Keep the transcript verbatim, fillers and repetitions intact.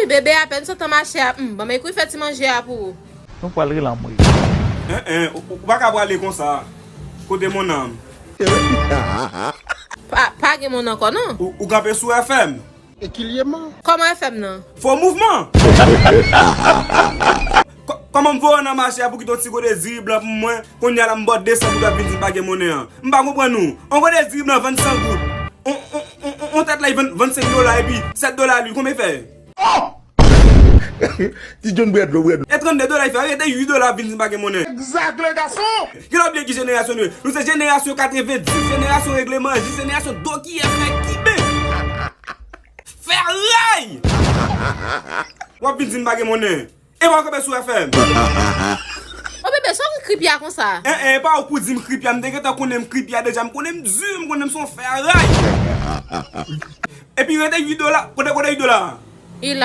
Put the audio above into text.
Bebe, apèn sot an mache a, hmm, ban m ekri fè ti manje a pou ou. Nou pral rele anmwe. En, en, ou ou pa ka prale konsa. Kote mon nanm? Pa, pa gen moun ankò non. Ou, ou kanpe sou F M? Ekilyèman. Kòman F M nan? Fo mouvman! Kò- Kòman m voye nan mache a pou kite yon ti gode diri blan pou mwen? Kounye a la m bòt desan goud w ap vin di m pa gen monnen an. M pa konprann ou. On gode diri blan vann san goud. On, on, on, on, on tèt lay vann, vann senk dola epi sèt dola lwil, konbyen fè? Ti John bwè dlo, bwè dlo. E trannde dola y fè, rete uit dola ap vin di m pa gen monnen. Exact, le garçon! Kilè w bliye ki jenerasyon nou ye? Nou se jenerasyon katrevenndis, jenerasyon regle manje, jenerasyon do ki fè kibe. Fè ray! W ap vin di m pa gen monnen. E w ap kanpe sou F M. O bebe, sa w ri kripya konsa? En, en, e pa ou pou di m kripya, m te gentan konnen m kripya deja, m konnen m di, m konnen m se yon fè ray. Epi rete uit dola, kote, kote uit dola?